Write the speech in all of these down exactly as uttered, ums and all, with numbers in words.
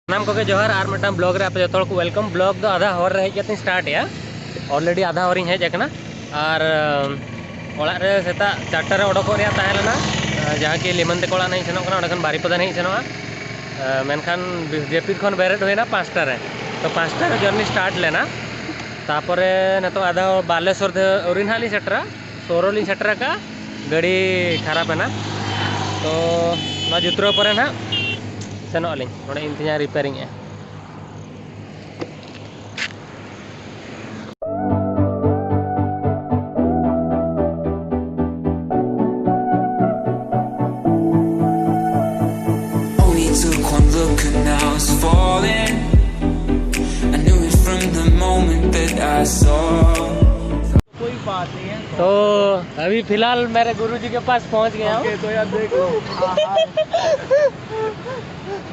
ᱥᱟᱱᱟᱢ ᱠᱚᱜᱮ ᱡᱚᱦᱟᱨ, ᱟᱨ ᱢᱤᱫᱴᱟᱝ ᱵᱞᱚᱜ ᱨᱮ ᱟᱯᱮ ᱡᱚᱛᱚ ᱦᱚᱲ ᱠᱚ ᱣᱮᱞᱠᱟᱢ᱾ ᱵᱞᱚᱜ ᱫᱚ ᱟᱫᱷᱟ ᱦᱚᱨ ᱨᱮ ᱦᱮᱡ ᱠᱟᱛᱮᱧ ᱥᱴᱟᱨᱴ ᱮᱜᱼᱟ᱾ ᱚᱞᱨᱮᱰᱤ ᱟᱫᱷᱟ ᱦᱚᱨᱤᱧ ᱦᱮᱡ ᱟᱠᱟᱱᱟ᱾ ᱟᱨ ᱚᱲᱟᱜ ᱨᱮ ᱥᱮᱛᱟᱜ ᱪᱟᱨᱴᱟ ᱨᱮ ᱚᱰᱚᱠᱚᱜ ᱨᱮᱭᱟᱜ ᱛᱟᱦᱮᱸ ᱞᱮᱱᱟ, ᱡᱟᱦᱟᱸ ᱠᱤ ᱞᱤᱢᱟᱹᱱ ᱛᱮᱠᱚ ᱚᱲᱟᱜ ᱱᱟᱜ ᱤᱧ ᱥᱮᱱᱚᱜ ᱠᱟᱱᱟ, ᱚᱸᱰᱮ ᱠᱷᱚᱱ ᱵᱟᱨᱤᱯᱟᱫᱟ ᱱᱟᱜ ᱤᱧ ᱥᱮᱱᱚᱜᱼᱟ᱾ ᱢᱮᱱᱠᱷᱟᱱ ᱡᱟᱹᱯᱤᱫ ᱠᱷᱚᱱ ᱵᱮᱨᱮᱫ ᱦᱩᱭᱱᱟ ᱯᱟᱸᱪᱴᱟ ᱨᱮ᱾ ᱛᱚ ᱯᱟᱸᱪᱴᱟ ᱨᱮ ᱡᱟᱨᱱᱤ ᱥᱴᱟᱨᱴ ᱞᱮᱱᱟ᱾ ᱛᱟᱯᱚᱨᱮ ᱱᱤᱛᱚᱜ ᱟᱫᱷᱟ ᱵᱟᱞᱮᱥᱚᱨ ᱫᱷᱟᱹ- ᱟᱹᱣᱨᱤ ᱱᱟᱦᱟᱜ ᱞᱤᱧ ᱥᱮᱴᱮᱨᱟ, ᱥᱳᱨ ᱞᱤᱧ ᱥᱮᱴᱮᱨ ᱟᱠᱟᱫᱼᱟ, ᱜᱟᱹᱰᱤ ᱠᱷᱟᱨᱟᱯ ᱮᱱᱟ᱾ ᱛᱚ ᱱᱚᱣᱟ ᱡᱩᱛᱨᱟᱹᱣ ᱯᱚᱨᱮ ᱱᱟᱦᱟᱜ ᱥᱮᱱᱚᱜ ᱟᱹᱞᱤᱧ, ᱱᱚᱰᱮ ᱤᱧ ᱛᱤᱧᱟ ᱨᱤᱯᱮᱭᱟᱨᱤᱝ ᱮᱜᱼᱟ᱾ Only took one look and now it's falling. I knew it from the moment that I saw. कोई बात नहीं है। तो अभी फिलहाल मेरे गुरुजी के पास पहुंच गया हूँ। ओके, तो यार देख लो। हाँ, हाँ।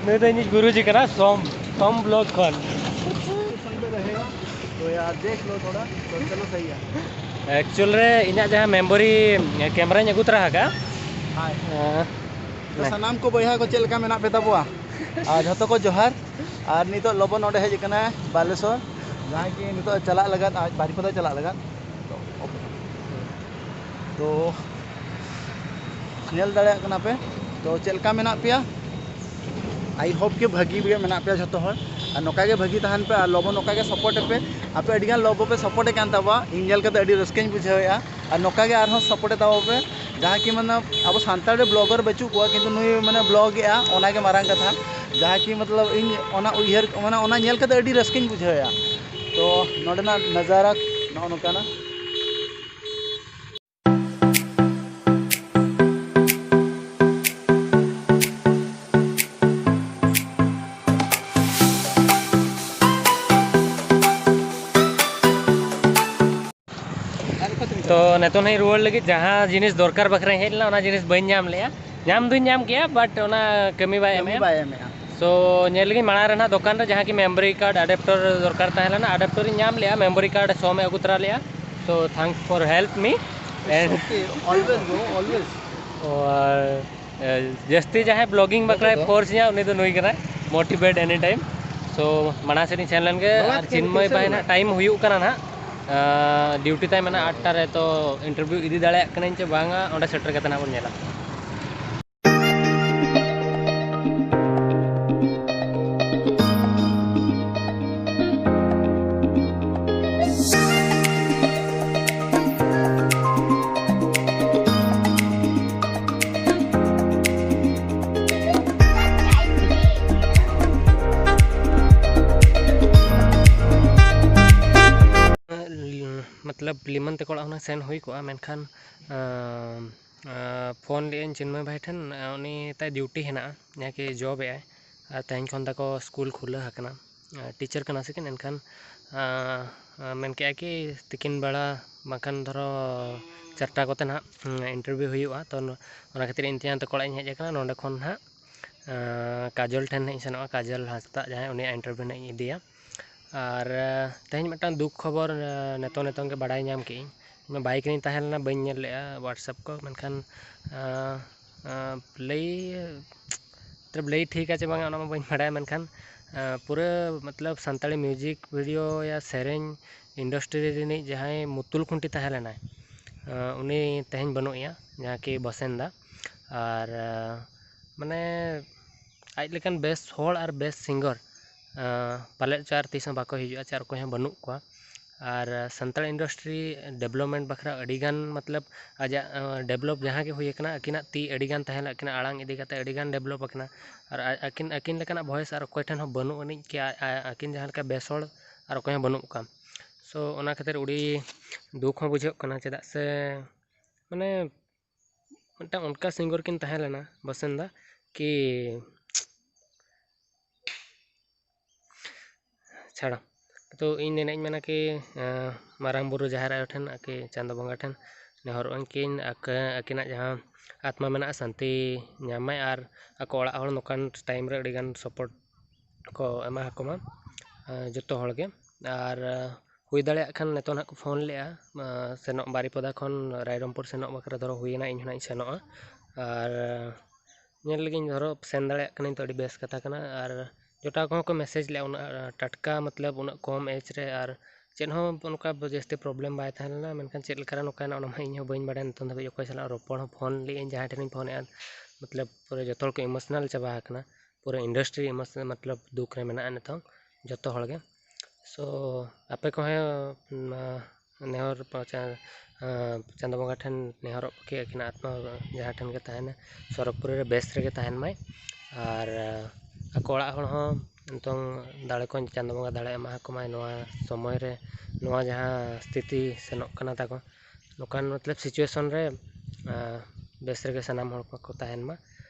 ᱱᱩᱭ ᱫᱚ ᱤᱧᱤᱡ ᱜᱩᱨᱩᱡᱤ ᱠᱟᱱᱟ, ᱥᱚᱢ, ᱥᱚᱢ ᱵᱞᱚᱜ ᱠᱷᱚᱱ᱾ ᱥᱚᱢ ᱫᱚ ᱨᱮᱦᱮᱜᱟ᱾ ᱛᱚ ᱭᱟᱨ, ᱫᱮᱠᱷ ᱞᱳ ᱛᱷᱚᱲᱟ, ᱛᱚ ᱪᱚᱞᱳ ᱥᱟᱦᱤ ᱦᱟᱭ᱾ ᱮᱠᱪᱩᱭᱟᱞ ᱨᱮ ᱤᱧᱟᱹᱜ ᱡᱟᱦᱟᱸ ᱢᱮᱢᱳᱨᱤ ᱠᱮᱢᱮᱨᱟᱧ ᱟᱹᱜᱩ ᱛᱚᱨᱟ ᱟᱠᱟᱫᱼᱟ᱾ ᱦᱟᱭ᱾ ᱦᱮᱸ᱾ ᱛᱚ ᱥᱟᱱᱟᱢ ᱠᱚ ᱵᱚᱭᱦᱟ ᱠᱚ ᱪᱮᱫ ᱞᱮᱠᱟ ᱢᱮᱱᱟᱜ ᱯᱮ ᱛᱟᱵᱚᱣᱟ? ᱟᱨ ᱡᱷᱚᱛᱚ ᱠᱚ ᱡᱚᱦᱟᱨ᱾ ᱟᱨ ᱱᱤᱛᱚᱜ ᱞᱚᱵᱚ ᱱᱚᱰᱮ ᱦᱮᱡ ᱟᱠᱟᱱᱟᱭ ᱵᱟᱞᱮᱥᱚᱨ, ᱡᱟᱦᱟᱸᱭ ᱠᱤ ᱱᱤᱛᱚᱜ ᱪᱟᱞᱟᱜ ᱞᱟᱹᱜᱤᱫ, ᱟᱡ ᱵᱟᱨᱤᱯᱟᱫᱟ ᱪᱟᱞᱟᱜ ᱞᱟᱹᱜᱤᱫ᱾ ᱛᱚ, ᱛᱚ ᱧᱮᱞ ᱫᱟᱲᱮᱭᱟᱜ ᱠᱟᱱᱟ ᱯᱮ, ᱛᱚ ᱪᱮᱫ ᱞᱮᱠᱟ ᱢᱮᱱᱟᱜ ᱯᱮᱭᱟ? ᱟᱭ ᱦᱳᱯ ᱠᱤ ᱵᱷᱟᱹᱜᱤ ᱜᱮ ᱢᱮᱱᱟᱜ ᱯᱮᱭᱟ ᱡᱷᱚᱛᱚ ᱦᱚᱲ, ᱟᱨ ᱱᱚᱝᱠᱟ ᱜᱮ ᱵᱷᱟᱹᱜᱤ ᱛᱟᱦᱮᱱ ᱯᱮ, ᱟᱨ ᱞᱚᱵᱚ ᱱᱚᱝᱠᱟ ᱜᱮ ᱥᱟᱯᱳᱨᱴ ᱯᱮ᱾ ᱟᱯᱮ ᱟᱹᱰᱤ ᱜᱟᱱ ᱞᱚᱵᱚ ᱯᱮ ᱥᱟᱯᱳᱨᱴ ᱮᱫ ᱠᱟᱱ ᱛᱟᱵᱚᱣᱟ, ᱤᱧ ᱧᱮᱞ ᱠᱟᱛᱮ ᱟᱹᱰᱤ ᱨᱟᱹᱥᱠᱟᱹᱧ ᱵᱩᱡᱷᱟᱹᱣᱮᱫᱼᱟ, ᱟᱨ ᱱᱚᱝᱠᱟ ᱜᱮ ᱟᱨᱦᱚᱸ ᱥᱟᱯᱳᱨᱴ ᱮ ᱛᱟᱵᱚ ᱯᱮ᱾ ᱡᱟᱦᱟᱸ ᱠᱤ ᱢᱟᱱᱮ ᱟᱵᱚ ᱥᱟᱱᱛᱟᱲ ᱨᱮ ᱵᱞᱚᱜᱟᱨ ᱵᱟᱹᱪᱩᱜ ᱠᱚᱣᱟ, ᱠᱤᱱᱛᱩ ᱱᱩᱭ ᱢᱟᱱᱮ ᱵᱞᱚᱜ ᱮᱫᱼᱟ, ᱚᱱᱟ ᱜᱮ ᱢᱟᱨᱟᱝ ᱠᱟᱛᱷᱟ᱾ ᱡᱟᱦᱟᱸ ᱠᱤ ᱢᱚᱛᱞᱚᱵ ᱤᱧ ᱚᱱᱟ ᱩᱭᱦᱟᱹᱨ, ᱢᱟᱱᱮ ᱚᱱᱟ ᱧᱮᱞ ᱠᱟᱛᱮ ᱟᱹᱰᱤ ᱨᱟᱹᱥᱠᱟᱹᱧ ᱵᱩᱡᱷᱟᱹᱣᱮᱫᱼᱟ᱾ ᱛᱚ ᱱᱚᱰᱮᱱᱟᱜ ᱱᱟᱡᱟᱨᱟ ᱱᱚᱜᱼᱚ ᱱᱚᱝᱠᱟᱱᱟ᱾ ᱛᱚ ᱱᱤᱛᱚᱜ ᱱᱟᱦᱟᱜ ᱨᱩᱣᱟᱹᱲ ᱞᱟᱹᱜᱤᱫ ᱡᱟᱦᱟᱸ ᱡᱤᱱᱤᱥ ᱫᱚᱨᱠᱟᱨ ᱵᱟᱠᱷᱨᱟᱧ ᱦᱮᱡ ᱞᱮᱱᱟ, ᱚᱱᱟ ᱡᱤᱱᱤᱥ ᱵᱟᱹᱧ ᱧᱟᱢ ᱞᱮᱜᱼᱟ᱾ ᱧᱟᱢ ᱫᱩᱧ ᱧᱟᱢ ᱠᱮᱜᱼᱟ, but ᱚᱱᱟ ᱠᱟᱹᱢᱤ ᱵᱟᱭ ᱠᱟᱹᱢᱤ ᱮᱢᱮᱜᱼᱟ᱾ ᱵᱟᱭ ᱮᱢᱮᱜᱼᱟ᱾ So ᱧᱮᱞ ᱞᱮᱜᱤᱧ ᱢᱟᱲᱟᱝ ᱨᱮ ᱱᱟᱦᱟᱜ ᱫᱚᱠᱟᱱ ᱨᱮ ᱡᱟᱦᱟᱸ ᱠᱤ ᱢᱮᱢᱳᱨᱤ ᱠᱟᱨᱰ ᱟᱰᱟᱯᱴᱚᱨ ᱫᱚᱨᱠᱟᱨ ᱛᱟᱦᱮᱸ ᱞᱮᱱᱟ, ᱟᱰᱟᱯᱴᱚᱨᱤᱧ ᱧᱟᱢ ᱞᱮᱜᱼᱟ, ᱢᱮᱢᱳᱨᱤ ᱠᱟᱨᱰ ᱥᱚᱢᱮ ᱟᱹᱜᱩ ᱛᱚᱨᱟ ᱞᱮᱜᱼᱟ᱾ So thanks for help me. And okay, always, bro, always. ᱟᱨ ᱡᱟᱹᱥᱛᱤ ᱡᱟᱦᱟᱸᱭ ᱵᱞᱚᱜᱤᱝ ᱵᱟᱠᱷᱨᱟᱭ ᱯᱷᱳᱨᱥ ᱤᱧᱟ, ᱩᱱᱤ ᱫᱚ ᱱᱩᱭ ᱠᱟᱱᱟᱭ, ᱢᱳᱴᱤᱵᱷᱮᱴ ᱮᱱᱤ ᱴᱟᱭᱤᱢ᱾ ᱥᱳ ᱢᱟᱲᱟᱝ ᱥᱮᱫ ᱤᱧ ᱥᱮᱱ ᱞᱮᱱ ᱜᱮ᱾ ᱟᱨ ᱪᱤᱱᱢᱚᱭ ᱵᱷᱟᱭ ᱱᱟᱦᱟᱜ ᱴᱟᱭᱤᱢ ᱦᱩᱭᱩᱜ ᱠᱟᱱᱟ ᱱᱟᱦᱟᱜ, ᱰᱤᱭᱩᱴᱤ ᱛᱟᱭ ᱢᱮᱱᱟᱜᱼᱟ ᱟᱴᱴᱟ ᱨᱮ, ᱛᱚ ᱤᱱᱴᱟᱨᱵᱷᱤᱭᱩ ᱤᱫᱤ ᱫᱟᱲᱮᱭᱟᱜ ᱠᱟᱹᱱᱟᱹᱧ ᱪᱮ ᱵᱟᱝᱟ, ᱚᱸᱰᱮ ᱥᱮᱴᱮᱨ ᱠᱟᱛᱮ ᱱᱟᱦᱟᱜ ᱵᱚᱱ ᱧᱮᱞᱟ᱾ ᱢᱚᱛᱞᱚᱵ ᱞᱤᱢᱚᱱ ᱛᱟᱠᱚ ᱚᱲᱟᱜ ᱦᱩᱱᱟᱹᱝ ᱥᱮᱱ ᱦᱩᱭ ᱠᱚᱜᱼᱟ, ᱢᱮᱱᱠᱷᱟᱱ ᱯᱷᱳᱱ ᱞᱮᱫᱟᱹᱧ ᱪᱤᱱᱢᱚᱭ ᱵᱷᱟᱭ ᱴᱷᱮᱱ, ᱩᱱᱤ ᱛᱟᱭ ᱰᱤᱭᱩᱴᱤ ᱦᱮᱱᱟᱜᱼᱟ, ᱡᱟᱦᱟᱸ ᱠᱤ ᱡᱚᱵ ᱮᱫᱟᱭ, ᱟᱨ ᱛᱮᱦᱮᱧ ᱠᱷᱚᱱ ᱛᱟᱠᱚ ᱥᱠᱩᱞ ᱠᱷᱩᱞᱟᱹᱣ ᱟᱠᱟᱱᱟ᱾ ᱴᱤᱪᱟᱨ ᱠᱟᱱᱟ ᱥᱮ ᱠᱤᱱ, ᱮᱱᱠᱷᱟᱱ ᱢᱮᱱ ᱠᱮᱫᱼᱟ ᱠᱤ ᱛᱤᱠᱤᱱ ᱵᱮᱲᱟ ᱵᱟᱝᱠᱷᱟᱱ ᱫᱷᱚᱨᱚ ᱪᱟᱨᱴᱟ ᱠᱚᱛᱮ ᱱᱟᱦᱟᱜ ᱤᱱᱴᱟᱨᱵᱷᱤᱭᱩ ᱦᱩᱭᱩᱜᱼᱟ᱾ ᱛᱚ ᱚᱱᱟ ᱠᱷᱟᱹᱛᱤᱨ ᱤᱧ ᱛᱮᱭᱟᱝ ᱛᱟᱠᱚ ᱚᱲᱟᱜ ᱤᱧ ᱦᱮᱡ ᱟᱠᱟᱱᱟ᱾ ᱱᱚᱸᱰᱮ ᱠᱷᱚᱱ ᱱᱟᱦᱟᱜ ᱠᱟᱡᱚᱞ ᱴᱷᱮᱱ ᱱᱟᱦᱟᱜ ᱤᱧ ᱥᱮᱱᱚᱜᱼᱟ, ᱠᱟᱡᱚᱞ ᱦᱟᱸᱥᱫᱟ, ᱡᱟᱦᱟᱸᱭ, ᱩᱱᱤᱭᱟᱜ ᱤᱱᱴᱟᱨᱵᱷᱤᱭᱩ ᱱᱟᱦᱟᱜ ᱤᱧ ᱤᱫᱤᱭᱟ᱾ ᱟᱨ ᱛᱮᱦᱮᱧ ᱢᱤᱫᱴᱟᱝ ᱫᱩᱠ ᱠᱷᱚᱵᱚᱨ ᱱᱤᱛᱚᱝ ᱱᱤᱛᱚᱝ ᱜᱮ ᱵᱟᱲᱟᱭ ᱧᱟᱢ ᱠᱮᱫᱟᱹᱧ᱾ ᱵᱟᱭᱤᱠ ᱨᱤᱧ ᱛᱟᱦᱮᱸ ᱞᱮᱱᱟ, ᱵᱟᱹᱧ ᱧᱮᱞ ᱞᱮᱫᱼᱟ ᱣᱟᱴᱥᱮᱯ ᱠᱚ, ᱢᱮᱱᱠᱷᱟᱱ ᱞᱟᱹᱭ ᱢᱚᱛᱞᱚᱵ ᱞᱟᱹᱭ ᱴᱷᱤᱠᱟ ᱪᱮ ᱵᱟᱝᱟ ᱚᱱᱟ ᱢᱟ ᱵᱟᱹᱧ ᱵᱟᱲᱟᱭᱟ, ᱢᱮᱱᱠᱷᱟᱱ ᱯᱩᱨᱟᱹ ᱢᱚᱛᱞᱚᱵ ᱥᱟᱱᱛᱟᱲᱤ ᱢᱤᱣᱡᱤᱠ ᱵᱷᱤᱰᱤᱭᱳ ᱭᱟ ᱥᱮᱨᱮᱧ ᱤᱱᱰᱟᱥᱴᱨᱤ ᱨᱤᱱᱤᱡ ᱡᱟᱦᱟᱸᱭ ᱢᱩᱛᱩᱞ ᱠᱷᱩᱱᱴᱤ ᱛᱟᱦᱮᱸ ᱞᱮᱱᱟᱭ, ᱩᱱᱤ ᱛᱮᱦᱮᱧ ᱵᱟᱹᱱᱩᱜ ᱮᱭᱟ, ᱡᱟᱦᱟᱸ ᱠᱤ ᱵᱚᱥᱮᱱ ᱫᱟ᱾ ᱟᱨ ᱢᱟᱱᱮ ᱟᱡ ᱞᱮᱠᱟᱱ ᱵᱮᱥ ᱦᱚᱲ ᱟᱨ ᱵᱮᱥ ᱥᱤᱝᱜᱟᱨ ᱯᱟᱞᱮᱫ ᱪᱚ ᱟᱨ ᱛᱤᱥ ᱦᱚᱸ ᱵᱟᱠᱚ ᱦᱤᱡᱩᱜᱼᱟ, ᱪᱮ ᱟᱨ ᱚᱠᱚᱭ ᱦᱚᱸ ᱵᱟᱹᱱᱩᱜ ᱠᱚᱣᱟ᱾ ᱟᱨ ᱥᱟᱱᱛᱟᱲ ᱤᱱᱰᱟᱥᱴᱨᱤ ᱰᱮᱵᱷᱞᱚᱯᱢᱮᱱᱴ ᱵᱟᱠᱷᱨᱟ ᱟᱹᱰᱤᱜᱟᱱ ᱢᱚᱛᱞᱚᱵ ᱟᱡᱟᱜ ᱰᱮᱵᱷᱞᱚᱯ ᱡᱟᱦᱟᱸ ᱜᱮ ᱦᱩᱭ ᱟᱠᱟᱱᱟ, ᱟᱹᱠᱤᱱᱟᱜ ᱛᱤ ᱟᱹᱰᱤᱜᱟᱱ ᱛᱟᱦᱮᱸ ᱞᱮᱱᱟ, ᱟᱹᱠᱤᱱᱟᱜ ᱟᱲᱟᱝ ᱤᱫᱤ ᱠᱟᱛᱮ ᱟᱹᱰᱤᱜᱟᱱ ᱰᱮᱵᱷᱞᱚᱯ ᱟᱠᱟᱱᱟ᱾ ᱟᱨ ᱟ- ᱟᱹᱠᱤᱱ ᱟᱹᱠᱤᱱ ᱞᱮᱠᱟᱱᱟᱜ ᱵᱷᱚᱭᱮᱥ ᱟᱨ ᱚᱠᱚᱭ ᱴᱷᱮᱱ ᱦᱚᱸ ᱵᱟᱹᱱᱩᱜ ᱟᱹᱱᱤᱡ ᱠᱤ, ᱟ- ᱟ- ᱟᱹᱠᱤᱱ ᱡᱟᱦᱟᱸ ᱞᱮᱠᱟ ᱵᱮᱥ ᱦᱚᱲ ᱟᱨ ᱚᱠᱚᱭ ᱦᱚᱸ ᱵᱟᱹᱱᱩᱜ ᱠᱚᱣᱟ᱾ ᱥᱳ ᱚᱱᱟ ᱠᱷᱟᱹᱛᱤᱨ ᱟᱹᱰᱤ ᱫᱩᱠ ᱦᱚᱸ ᱵᱩᱡᱷᱟᱹᱜ ᱠᱟᱱᱟ, ᱪᱮᱫᱟᱜ ᱥᱮ ᱢᱟᱱᱮ ᱢᱤᱫᱴᱟᱝ ᱚᱱᱠᱟ ᱥᱤᱝᱜᱟᱨ ᱠᱤᱱ ᱛᱟᱦᱮᱸ ᱞᱮᱱᱟ ᱵᱟᱥᱤᱱᱫᱟ ᱠᱤ ᱪᱷᱟᱲᱟ᱾ ᱛᱚ ᱤᱧ ᱱᱤᱱᱟᱹᱜ ᱤᱧ ᱢᱮᱱᱟ ᱠᱤ ᱢᱟᱨᱟᱝ ᱵᱩᱨᱩ ᱡᱟᱦᱮᱨ ᱟᱭᱳ ᱴᱷᱮᱱ ᱟᱨᱠᱤ ᱪᱟᱸᱫᱚ ᱵᱚᱸᱜᱟ ᱴᱷᱮᱱ ᱱᱮᱦᱚᱨᱚᱜ ᱟᱹᱧ ᱠᱤ ᱟᱹᱠᱤᱱᱟᱜ ᱡᱟᱦᱟᱸ ᱟᱛᱢᱟ ᱢᱮᱱᱟᱜᱼᱟ ᱥᱟᱱᱛᱤ ᱧᱟᱢ ᱢᱟᱭ ᱟᱨ ᱟᱠᱚ ᱚᱲᱟᱜ ᱦᱚᱲ ᱱᱚᱝᱠᱟᱱ ᱴᱟᱭᱤᱢ ᱨᱮ ᱟᱹᱰᱤᱜᱟᱱ ᱥᱟᱯᱳᱨᱴ ᱠᱚ ᱮᱢᱟ ᱟᱠᱚ ᱢᱟ ᱡᱚᱛᱚ ᱦᱚᱲ ᱜᱮ᱾ ᱟᱨ ᱦᱩᱭ ᱫᱟᱲᱮᱭᱟᱜ ᱠᱷᱟᱱ ᱱᱤᱛᱚᱜ ᱱᱟᱦᱟᱜ ᱠᱚ ᱯᱷᱳᱱ ᱞᱮᱫᱼᱟ, ᱥᱮᱱᱚᱜ ᱵᱟᱨᱤᱯᱚᱫᱟ ᱠᱷᱚᱱ ᱨᱟᱭᱨᱚᱝᱯᱩᱨ ᱥᱮᱱᱚᱜ ᱵᱟᱠᱷᱨᱟ ᱫᱷᱚᱨᱚ ᱦᱩᱭᱮᱱᱟ, ᱤᱧ ᱦᱚᱸ ᱱᱟᱦᱟᱜ ᱤᱧ ᱥᱮᱱᱚᱜᱼᱟ᱾ ᱟᱨ ᱧᱮᱞ ᱞᱮᱜᱤᱧ, ᱫᱷᱚᱨᱚ ᱥᱮᱱ ᱫᱟᱲᱮᱭᱟᱜ ᱠᱟᱹᱱᱟᱹᱧ ᱛᱚ ᱟᱹᱰᱤ ᱵᱮᱥ ᱠᱟᱛᱷᱟ ᱠᱟᱱᱟ᱾ ᱟᱨ ᱡᱚᱴᱟᱣ ᱠᱚᱦᱚᱸ ᱠᱚ ᱢᱮᱥᱮᱡᱽ ᱞᱮᱫᱼᱟ ᱩᱱᱟᱹᱜ ᱴᱟᱴᱠᱟ, ᱢᱚᱛᱞᱚᱵ ᱩᱱᱟᱹᱜ ᱠᱚᱢ ᱮᱡᱽ ᱨᱮ, ᱟᱨ ᱪᱮᱫ ᱦᱚᱸ ᱚᱱᱠᱟ ᱡᱟᱹᱥᱛᱤ ᱯᱨᱚᱵᱞᱮᱢ ᱵᱟᱭ ᱛᱟᱦᱮᱸ ᱞᱮᱱᱟ᱾ ᱢᱮᱱᱠᱷᱟᱱ ᱪᱮᱫ ᱞᱮᱠᱟᱨᱮ ᱱᱚᱝᱠᱟᱭᱮᱱᱟ ᱚᱱᱟ ᱢᱟ ᱤᱧ ᱦᱚᱸ ᱵᱟᱹᱧ ᱵᱟᱲᱟᱭᱟ ᱱᱤᱛᱚᱝ ᱫᱷᱟᱹᱵᱤᱡ ᱚᱠᱚᱭ ᱥᱟᱞᱟᱜ ᱨᱚᱯᱚᱲ ᱦᱚᱸ᱾ ᱯᱷᱳᱱ ᱞᱮᱫ ᱟᱹᱧ ᱡᱟᱦᱟᱸᱭ ᱴᱷᱮᱱᱤᱧ ᱯᱷᱳᱱᱮᱫᱼᱟ, ᱢᱚᱛᱞᱚᱵ ᱯᱩᱨᱟᱹ ᱡᱚᱛᱚ ᱦᱚᱲ ᱠᱚ ᱤᱢᱳᱥᱚᱱᱟᱞ ᱪᱟᱵᱟ ᱟᱠᱟᱱᱟ, ᱯᱩᱨᱟᱹ ᱤᱱᱰᱟᱥᱴᱨᱤ ᱤᱢᱳᱥᱚᱱᱟᱞ, ᱢᱚᱛᱞᱚᱵ ᱫᱩᱠ ᱨᱮ ᱢᱮᱱᱟᱜᱼᱟ ᱱᱤᱛᱚᱝ ᱡᱚᱛᱚ ᱦᱚᱲ ᱜᱮ᱾ ᱥᱳ ᱟᱯᱮ ᱠᱚᱦᱚᱸ ᱱᱮᱦᱚᱨ ᱪᱟᱸᱫᱚ ᱵᱚᱸᱜᱟ ᱴᱷᱮᱱ ᱱᱮᱦᱚᱨᱚᱜ ᱯᱮ, ᱟᱹᱠᱤᱱᱟᱜ ᱟᱛᱢᱟ ᱡᱟᱦᱟᱸ ᱴᱷᱮᱱ ᱜᱮ ᱛᱟᱦᱮᱱᱟ, ᱥᱚᱨᱚᱜᱽᱯᱩᱨᱤ ᱨᱮ ᱵᱮᱥ ᱨᱮᱜᱮ ᱛᱟᱦᱮᱱ ᱢᱟᱭ᱾ ᱟᱨ ᱟᱠᱚ ᱚᱲᱟᱜ ᱦᱚᱲ ᱦᱚᱸ ᱱᱤᱛᱚᱝ ᱫᱟᱲᱮ ᱠᱚ, ᱪᱟᱸᱫᱚ ᱵᱚᱸᱜᱟ ᱫᱟᱲᱮ ᱮᱢᱟ ᱟᱠᱚ ᱢᱟᱭ ᱱᱚᱣᱟ ᱥᱚᱢᱚᱭ ᱨᱮ, ᱱᱚᱣᱟ ᱡᱟᱦᱟᱸ ᱥᱛᱷᱤᱛᱤ ᱥᱮᱱᱚᱜ ᱠᱟᱱᱟ ᱛᱟᱠᱚ, ᱱᱚᱝᱠᱟᱱ ᱢᱚᱛᱞᱚᱵ ᱥᱤᱪᱩᱭᱮᱥᱚᱱ ᱨᱮ ᱵᱮᱥ ᱨᱮᱜᱮ ᱥᱟᱱᱟᱢ ᱦᱚᱲ ᱠᱚᱠᱚ ᱛᱟᱦᱮᱱ ᱢᱟ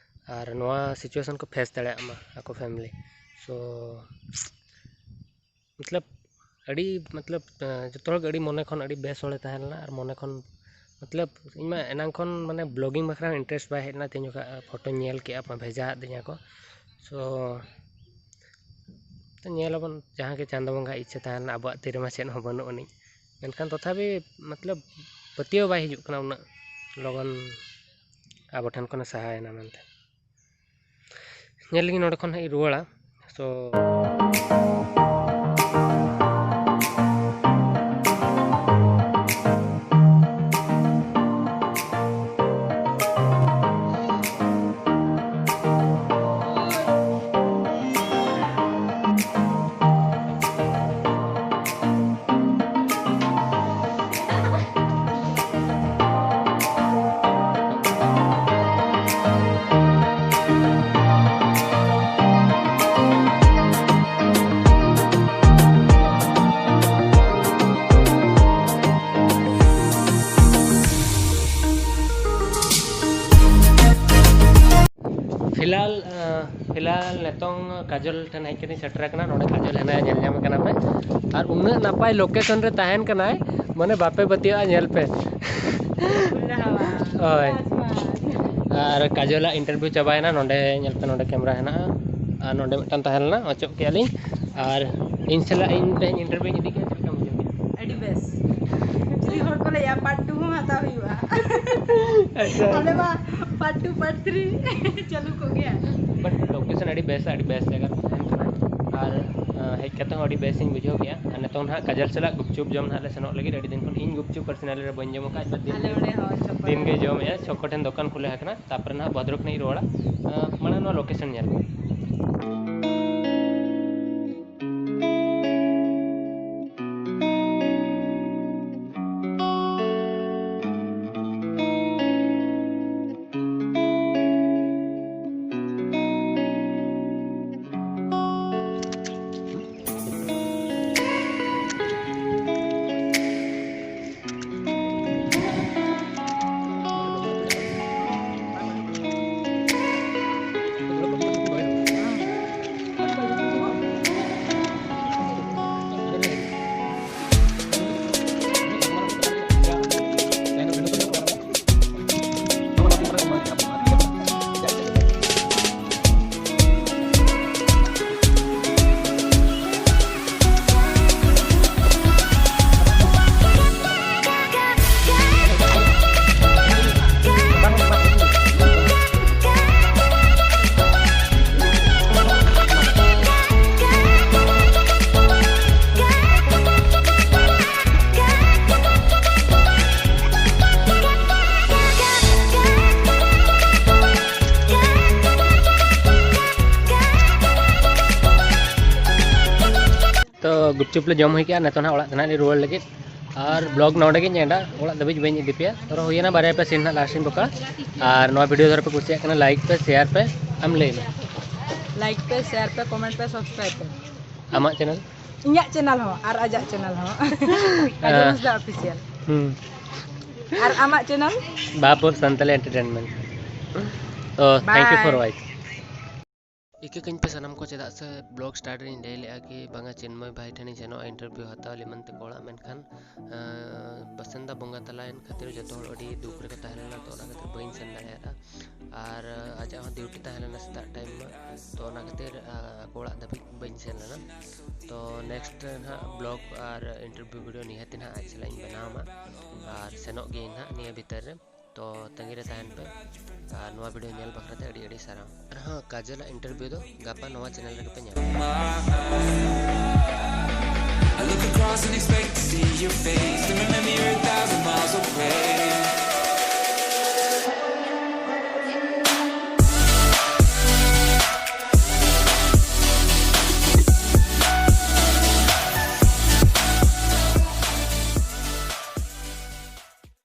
ᱟᱨ ᱱᱚᱣᱟ ᱥᱤᱪᱩᱭᱮᱥᱚᱱ ᱠᱚ ᱯᱷᱮᱥ ᱫᱟᱲᱮᱭᱟᱜ ᱢᱟ ᱟᱠᱚ ᱯᱷᱮᱢᱤᱞᱤ᱾ ᱥᱳ ᱢᱚᱛᱞᱚᱵ ᱟᱹᱰᱤ, ᱢᱚᱛᱞᱚᱵ ᱡᱚᱛᱚ ᱦᱚᱲ ᱜᱮ ᱟᱹᱰᱤ ᱢᱚᱱᱮ ᱠᱷᱚᱱ ᱟᱹᱰᱤ ᱵᱮᱥ ᱦᱚᱲᱮ ᱛᱟᱦᱮᱸ ᱞᱮᱱᱟ᱾ ᱟᱨ ᱢᱚᱱᱮ ᱠᱷᱚᱱ, ᱢᱚᱛᱞᱚᱵ ᱤᱧ ᱢᱟ ᱮᱱᱟᱝ ᱠᱷᱚᱱ ᱢᱟᱱᱮ ᱵᱞᱚᱜᱤᱝ ᱵᱟᱠᱷᱨᱟ ᱤᱱᱴᱟᱨᱮᱥᱴ ᱵᱟᱭ ᱦᱮᱡ ᱞᱮᱱᱟ, ᱛᱮᱦᱮᱧ ᱡᱚᱠᱷᱚᱱ ᱯᱷᱳᱴᱳᱧ ᱧᱮᱞ ᱠᱮᱜᱼᱟ, ᱵᱷᱮᱡᱟ ᱟᱹᱫᱤᱧᱟ ᱠᱚ᱾ ᱥᱳ ᱧᱮᱞ ᱟᱵᱚᱱ, ᱡᱟᱦᱟᱸ ᱜᱮ ᱪᱟᱸᱫᱚ ᱵᱚᱸᱜᱟ ᱤᱪᱪᱷᱟᱹ ᱛᱟᱦᱮᱸ ᱞᱮᱱᱟ, ᱟᱵᱚᱣᱟᱜ ᱛᱤ ᱨᱮᱢᱟ ᱪᱮᱫ ᱦᱚᱸ ᱵᱟᱹᱱᱩᱜ ᱟᱹᱱᱤᱡ᱾ ᱢᱮᱱᱠᱷᱟᱱ ᱛᱚᱛᱷᱟᱯᱤ ᱢᱚᱛᱞᱚᱵ ᱯᱟᱹᱛᱭᱟᱹᱣ ᱵᱟᱭ ᱦᱤᱡᱩᱜ ᱠᱟᱱᱟ ᱩᱱᱟᱹᱜ ᱞᱚᱜᱚᱱ ᱟᱵᱚ ᱴᱷᱮᱱ ᱠᱷᱚᱱᱮ ᱥᱟᱦᱟᱭᱮᱱᱟ ᱢᱮᱱᱛᱮ᱾ ᱧᱮᱞ ᱞᱮᱜᱤᱧ ᱱᱚᱸᱰᱮ ᱠᱷᱚᱱ ᱦᱟᱸᱜ ᱤᱧ ᱨᱩᱣᱟᱹᱲᱟ᱾ ᱥᱳ ᱯᱷᱤᱞᱦᱟᱞ, ᱟᱸ, ᱯᱷᱤᱞᱦᱟᱞ ᱱᱤᱛᱚᱝ ᱠᱟᱡᱚᱞ ᱴᱷᱮᱱ ᱦᱮᱡ ᱠᱟᱛᱮᱧ ᱥᱮᱴᱮᱨ ᱟᱠᱟᱱᱟ᱾ ᱱᱚᱰᱮ ᱠᱟᱡᱚᱞ ᱦᱮᱱᱟᱭᱟ, ᱧᱮᱞ ᱧᱟᱢᱮ ᱠᱟᱱᱟ ᱯᱮ᱾ ᱟᱨ ᱩᱱᱟᱹᱜ ᱱᱟᱯᱟᱭ ᱞᱳᱠᱮᱥᱚᱱ ᱨᱮ ᱛᱟᱦᱮᱱ ᱠᱟᱱᱟᱭ, ᱢᱟᱱᱮ ᱵᱟᱯᱮ ᱯᱟᱹᱛᱭᱟᱹᱜᱼᱟ, ᱧᱮᱞ ᱯᱮ᱾ ᱦᱳᱭ᱾ ᱟᱨ ᱠᱟᱡᱚᱞᱟᱜ ᱤᱱᱴᱟᱨᱵᱷᱤᱭᱩ ᱪᱟᱵᱟᱭᱮᱱᱟ᱾ ᱱᱚᱰᱮ ᱧᱮᱞ ᱯᱮ, ᱱᱚᱰᱮ ᱠᱮᱢᱨᱟ ᱦᱮᱱᱟᱜᱼᱟ᱾ ᱟᱨ ᱱᱚᱰᱮ ᱢᱤᱫᱴᱟᱝ ᱛᱟᱦᱮᱸ ᱞᱮᱱᱟ, ᱚᱪᱚᱜ ᱠᱮᱜᱼᱟ ᱞᱤᱧ᱾ ᱟᱨ ᱤᱧ ᱥᱟᱞᱟᱜ ᱤᱧ ᱛᱮᱦᱮᱧ ᱤᱱᱴᱟᱨᱵᱷᱤᱭᱩᱧ ᱤᱫᱤ ᱠᱮᱜᱼᱟ, ᱪᱮᱫ ᱞᱮᱠᱟᱢ ᱵᱩᱡᱷᱟᱹᱣ ᱠᱮᱜᱼᱟ? ᱯᱟᱨᱴ ᱴᱩ ᱦᱚᱸ ᱦᱟᱛᱟᱣ ᱦᱩᱭᱩᱜᱼᱟ᱾ ᱟᱪᱪᱷᱟ᱾ ᱟᱞᱮ ᱢᱟ ᱯᱟᱨᱴ ᱴᱩ ᱯᱟᱨᱴ ᱛᱷᱨᱤ ᱪᱟᱹᱞᱩ ᱠᱚᱜ ᱜᱮᱭᱟ᱾ But location ᱟᱹᱰᱤ ᱵᱮᱥ, ᱟᱹᱰᱤ ᱵᱮᱥ ᱡᱟᱭᱜᱟ ᱨᱮ ᱛᱟᱦᱮᱱ ᱠᱟᱱᱟ᱾ ᱟᱨ ᱦᱮᱡ ᱠᱟᱛᱮ ᱦᱚᱸ ᱟᱹᱰᱤ ᱵᱮᱥ ᱤᱧ ᱵᱩᱡᱷᱟᱹᱣ ᱠᱮᱜᱼᱟ᱾ ᱟᱨ ᱱᱤᱛᱚᱝ ᱱᱟᱦᱟᱜ ᱠᱟᱡᱚᱞ ᱥᱟᱞᱟᱜ ᱜᱩᱯᱪᱩᱯ ᱡᱚᱢ ᱱᱟᱦᱟᱜ ᱞᱮ ᱥᱮᱱᱚᱜ ᱞᱟᱹᱜᱤᱫ᱾ ᱟᱹᱰᱤ ᱫᱤᱱ ᱠᱷᱚᱱ ᱤᱧ ᱜᱩᱯᱪᱩᱯ ᱯᱟᱨᱥᱚᱱᱟᱞᱤ ᱨᱮ ᱵᱟᱹᱧ ᱡᱚᱢ ᱟᱠᱟᱫ, but ᱫᱤᱱ ᱜᱮ ᱡᱚᱢᱮᱜᱼᱟ᱾ ᱪᱷᱚᱠᱚ ᱴᱷᱮᱱ ᱫᱚᱠᱟᱱ ᱠᱷᱩᱞᱟᱹ ᱟᱠᱟᱱᱟ᱾ ᱛᱟᱨᱯᱚᱨᱮ ᱱᱟᱦᱟᱜ ᱵᱷᱚᱫᱨᱚᱠ ᱱᱟᱦᱟᱜ ᱤᱧ ᱨᱩᱣᱟᱹᱲᱟ᱾ ᱢᱟᱲᱟᱝ ᱱᱚᱣᱟ ᱞᱳᱠᱮᱥᱚᱱ ᱧᱮᱞ ᱯᱮ᱾ ᱛᱚ ᱜᱩᱯᱪᱩᱯ ᱞᱮ ᱡᱚᱢ ᱦᱩᱭ ᱠᱮᱜᱼᱟ, ᱱᱤᱛᱚᱜ ᱱᱟᱦᱟᱜ ᱚᱲᱟᱜ ᱛᱮ ᱱᱟᱦᱟᱜ ᱞᱮ ᱨᱩᱣᱟᱹᱲ ᱞᱟᱹᱜᱤᱫ᱾ ᱟᱨ vlog ᱱᱚᱰᱮ ᱜᱤᱧ ᱮᱱᱰᱟ, ᱚᱲᱟᱜ ᱫᱷᱟᱹᱵᱤᱡ ᱵᱟᱹᱧ ᱤᱫᱤ ᱯᱮᱭᱟ᱾ ᱛᱚ ᱦᱩᱭᱮᱱᱟ ᱵᱟᱨᱭᱟ ᱯᱮᱭᱟ scene ᱱᱟᱦᱟᱜ last ᱤᱧ ᱵᱚᱠᱟ᱾ ᱟᱨ ᱱᱚᱣᱟ video ᱫᱷᱟᱨᱟ ᱯᱮ ᱠᱩᱥᱤᱭᱟᱜ ᱠᱟᱱᱟ, like ᱯᱮ, share ᱯᱮ, ᱟᱢ ᱞᱟᱹᱭ ᱢᱮ᱾ Like ᱯᱮ, share ᱯᱮ, comment ᱯᱮ, subscribe ᱯᱮ᱾ ᱟᱢᱟᱜ channel? ᱤᱧᱟᱹᱜ channel ᱦᱚᱸ ᱟᱨ ᱟᱡᱟᱜ channel ᱦᱚᱸ᱾ ᱠᱟᱡᱚᱞ ᱦᱟᱸᱥᱫᱟ Official᱾ ᱦᱩᱸ᱾ ᱟᱨ ᱟᱢᱟᱜ channel? ᱵᱟᱯᱚᱨ ᱥᱟᱱᱛᱟᱞᱤ Entertainment᱾ ᱛᱚ thank you for watching᱾ ᱤᱠᱟᱹ ᱠᱟᱹᱧ ᱯᱮ ᱥᱟᱱᱟᱢ ᱠᱚ, ᱪᱮᱫᱟᱜ ᱥᱮ vlog start ᱨᱮᱧ ᱞᱟᱹᱭ ᱞᱮᱜᱼᱟ ᱠᱤ ᱵᱟᱝᱟ ᱪᱤᱱᱢᱚᱭ ᱵᱷᱟᱭ ᱴᱷᱮᱱᱤᱧ ᱥᱮᱱᱚᱜᱼᱟ interview ᱦᱟᱛᱟᱣ ᱞᱮᱢᱟᱱ ᱛᱟᱠᱚ ᱚᱲᱟᱜ, ᱢᱮᱱᱠᱷᱟᱱ, ᱟᱸ, ᱵᱟᱥᱮᱱᱫᱟ ᱵᱚᱸᱜᱟ ᱛᱟᱞᱟᱭᱮᱱ ᱠᱷᱟᱹᱛᱤᱨ ᱡᱚᱛᱚ ᱦᱚᱲ ᱟᱹᱰᱤ ᱫᱩᱠ ᱨᱮᱠᱚ ᱛᱟᱦᱮᱸ ᱞᱮᱱᱟ, ᱛᱚ ᱚᱱᱟ ᱠᱷᱟᱹᱛᱤᱨ ᱵᱟᱹᱧ ᱥᱮᱱ ᱫᱟᱲᱮᱭᱟᱫᱟ᱾ ᱟᱨ, ᱟᱸ, ᱟᱡᱟᱜ ᱦᱚᱸ duty ᱛᱟᱦᱮᱸ ᱞᱮᱱᱟ ᱥᱮᱛᱟᱜ time ᱢᱟ, ᱛᱚ ᱚᱱᱟ ᱠᱷᱟᱹᱛᱤᱨ, ᱟᱸ, ᱟᱠᱚ ᱚᱲᱟᱜ ᱫᱷᱟᱹᱵᱤᱡ ᱵᱟᱹᱧ ᱥᱮᱱ ᱞᱮᱱᱟ᱾ ᱛᱚ next ᱱᱟᱦᱟᱜ vlog ᱟᱨ interview video ᱱᱤᱦᱟᱹᱛ ᱱᱟᱦᱟᱜ ᱟᱡ ᱥᱟᱞᱟᱜ ᱤᱧ ᱵᱮᱱᱟᱣ ᱢᱟ᱾ ᱟᱨ ᱥᱮᱱᱚᱜ ᱜᱮᱭᱟᱹᱧ ᱱᱟᱦᱟᱜ ᱱᱤᱭᱟᱹ ᱵᱷᱤᱛᱟᱹᱨ ᱨᱮ᱾ ᱛᱚ ᱛᱟᱺᱜᱤ ᱨᱮ ᱛᱟᱦᱮᱱ ᱯᱮ᱾ ᱟᱨ ᱱᱚᱣᱟ ᱵᱷᱤᱰᱤᱭᱳ ᱧᱮᱞ ᱵᱟᱠᱷᱨᱟ ᱛᱮ ᱟᱹᱰᱤ ᱟᱹᱰᱤ ᱥᱟᱨᱦᱟᱣ᱾ ᱟᱨᱦᱚᱸ ᱠᱟᱡᱚᱞᱟᱜ ᱤᱱᱴᱟᱨᱵᱷᱤᱭᱩ ᱫᱚ ᱜᱟᱯᱟ ᱱᱚᱣᱟ ᱪᱮᱱᱮᱞ ᱨᱮᱜᱮ ᱯᱮ ᱧᱟᱢᱟ᱾ I look across and expect to see your face. And remember, you're a thousand